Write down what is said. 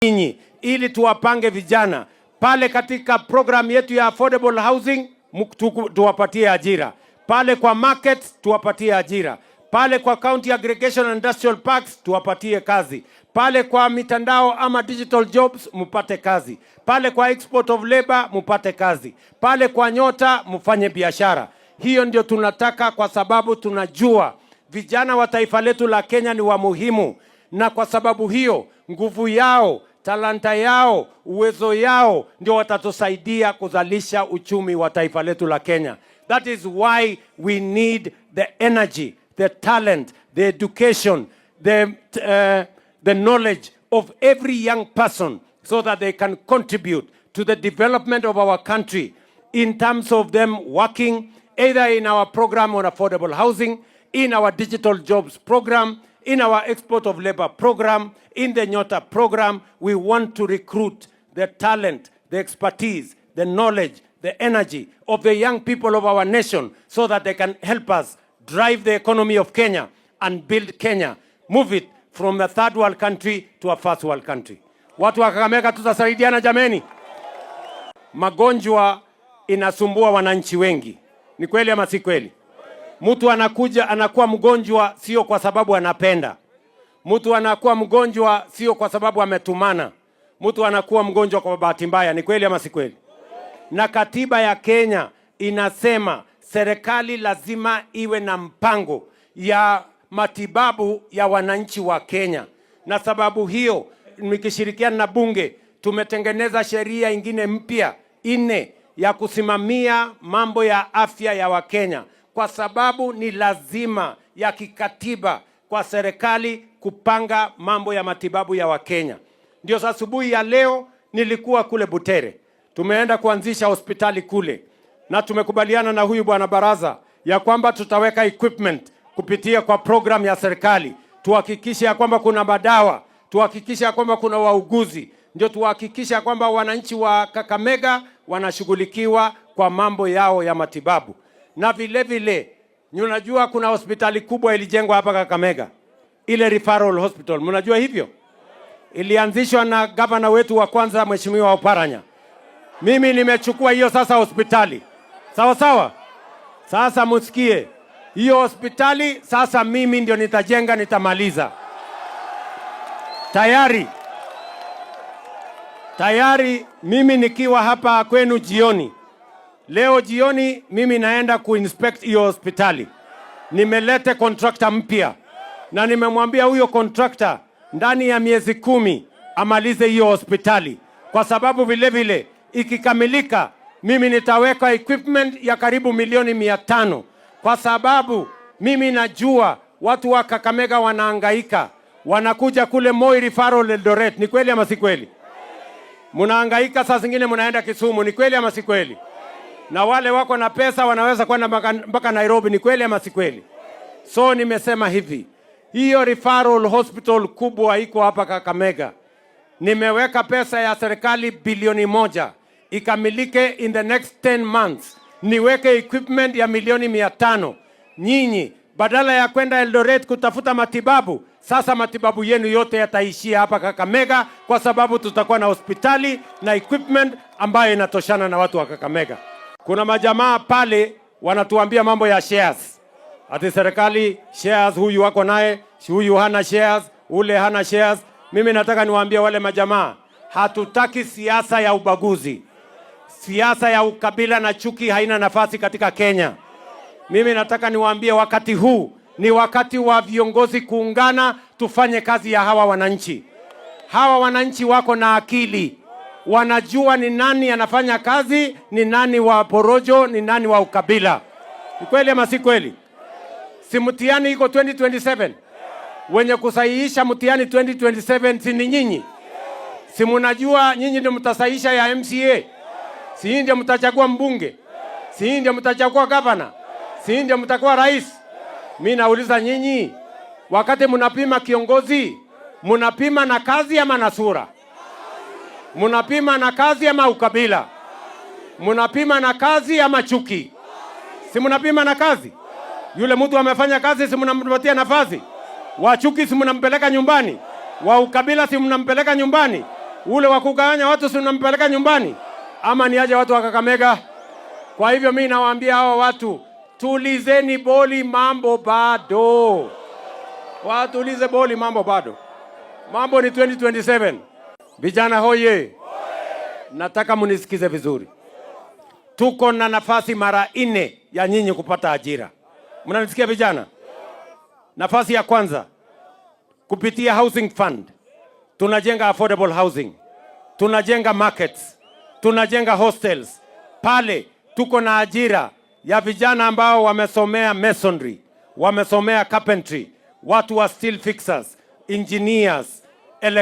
Nyinyi ili tuwapange vijana pale katika program yetu ya affordable housing, tuwapatie ajira pale kwa market, tuwapatie ajira pale kwa county aggregation and industrial parks, tuwapatie kazi pale kwa mitandao ama digital jobs, mupate kazi pale kwa export of labor, mupate kazi pale kwa Nyota, mfanye biashara. Hiyo ndio tunataka, kwa sababu tunajua vijana wa taifa letu la Kenya ni wa muhimu, na kwa sababu hiyo nguvu yao, talanta yao, uwezo yao ndio watatusaidia kuzalisha uchumi wa taifa letu la Kenya. That is why we need the energy, the talent, the education, the knowledge of every young person so that they can contribute to the development of our country in terms of them working either in our program on affordable housing, in our digital jobs program, in our export of labor program, in the Nyota program. We want to recruit the talent, the expertise, the knowledge, the energy of the young people of our nation so that they can help us drive the economy of Kenya and build Kenya, move it from a third world country to a first world country. Watu wa Kakamega, tutasaidiana jameni. Magonjwa inasumbua wananchi wengi, ni kweli ama si kweli? Mtu anakuja anakuwa mgonjwa sio kwa sababu anapenda. Mtu anakuwa mgonjwa sio kwa sababu ametumana. Mtu anakuwa mgonjwa kwa bahati mbaya, ni kweli ama si kweli? Na katiba ya Kenya inasema serikali lazima iwe na mpango ya matibabu ya wananchi wa Kenya, na sababu hiyo nikishirikiana na bunge tumetengeneza sheria ingine mpya nne ya kusimamia mambo ya afya ya Wakenya, kwa sababu ni lazima ya kikatiba kwa serikali kupanga mambo ya matibabu ya Wakenya. Ndio asubuhi ya leo nilikuwa kule Butere, tumeenda kuanzisha hospitali kule, na tumekubaliana na huyu bwana Baraza ya kwamba tutaweka equipment kupitia kwa program ya serikali, tuhakikishe ya kwamba kuna madawa, tuhakikishe ya kwamba kuna wauguzi, ndio tuhakikishe ya kwamba wananchi wa Kakamega wanashughulikiwa kwa mambo yao ya matibabu. Na vile vile, unajua kuna hospitali kubwa ilijengwa hapa Kakamega, ile referral hospital, mnajua hivyo? Ilianzishwa na gavana wetu wa kwanza, Mheshimiwa Oparanya. Mimi nimechukua hiyo sasa hospitali, sawa sawa. Sasa musikie, hiyo hospitali sasa mimi ndio nitajenga, nitamaliza. Tayari tayari, mimi nikiwa hapa kwenu jioni leo jioni, mimi naenda kuinspect hiyo hospitali. Nimelete contractor mpya na nimemwambia huyo contractor ndani ya miezi 10 amalize hiyo hospitali, kwa sababu vile vile ikikamilika, mimi nitaweka equipment ya karibu milioni 500, kwa sababu mimi najua watu wa Kakamega wanahangaika, wanakuja kule Moi Referral Eldoret. Ni kweli ama si kweli? Mnahangaika, saa zingine mnaenda Kisumu. Ni kweli ama si kweli? Na wale wako na pesa wanaweza kwenda mpaka Nairobi. Ni kweli ama si kweli? So nimesema hivi, hiyo referral hospital kubwa iko hapa Kakamega, nimeweka pesa ya serikali bilioni 1 ikamilike in the next 10 months, niweke equipment ya milioni 500. Nyinyi badala ya kwenda Eldoret kutafuta matibabu, sasa matibabu yenu yote yataishia hapa Kakamega, kwa sababu tutakuwa na hospitali na equipment ambayo inatoshana na watu wa Kakamega. Kuna majamaa pale wanatuambia mambo ya shares, ati serikali shares, huyu wako naye, huyu hana shares, ule hana shares. Mimi nataka niwaambie wale majamaa, hatutaki siasa ya ubaguzi. Siasa ya ukabila na chuki haina nafasi katika Kenya. Mimi nataka niwaambie wakati huu ni wakati wa viongozi kuungana, tufanye kazi ya hawa wananchi. Hawa wananchi wako na akili, wanajua ni nani anafanya kazi, ni nani wa porojo, ni nani wa ukabila. Ni kweli ama si kweli? Si mtihani iko 2027? Wenye kusahihisha mtihani 2027 si ni nyinyi? Si munajua nyinyi ndio mtasahihisha ya MCA? Si nyinyi ndio mtachagua mbunge? Si nyinyi ndio mtachagua gavana? Si nyinyi ndio mtakuwa rais? Mi nauliza nyinyi, wakati mnapima kiongozi, mnapima na kazi ama na sura? Mnapima na kazi ama ukabila? Mnapima na kazi ama chuki? Si mnapima na kazi? Yule mtu amefanya kazi, si mnampatia nafasi? Wa chuki si mnampeleka nyumbani? Wa ukabila si mnampeleka nyumbani? Ule wa kugawanya watu si unampeleka nyumbani? Ama ni aje watu wa Kakamega? Kwa hivyo mi nawaambia hawa watu, tulizeni boli, mambo bado. Watulize boli, mambo bado. Mambo ni 2027. Vijana hoye! Nataka munisikize vizuri. Tuko na nafasi mara nne ya nyinyi kupata ajira. Mnanisikia vijana? Nafasi ya kwanza kupitia housing fund tunajenga affordable housing, tunajenga markets, tunajenga hostels. Pale tuko na ajira ya vijana ambao wamesomea masonry, wamesomea carpentry, watu wa steel fixers, engineers, electricians.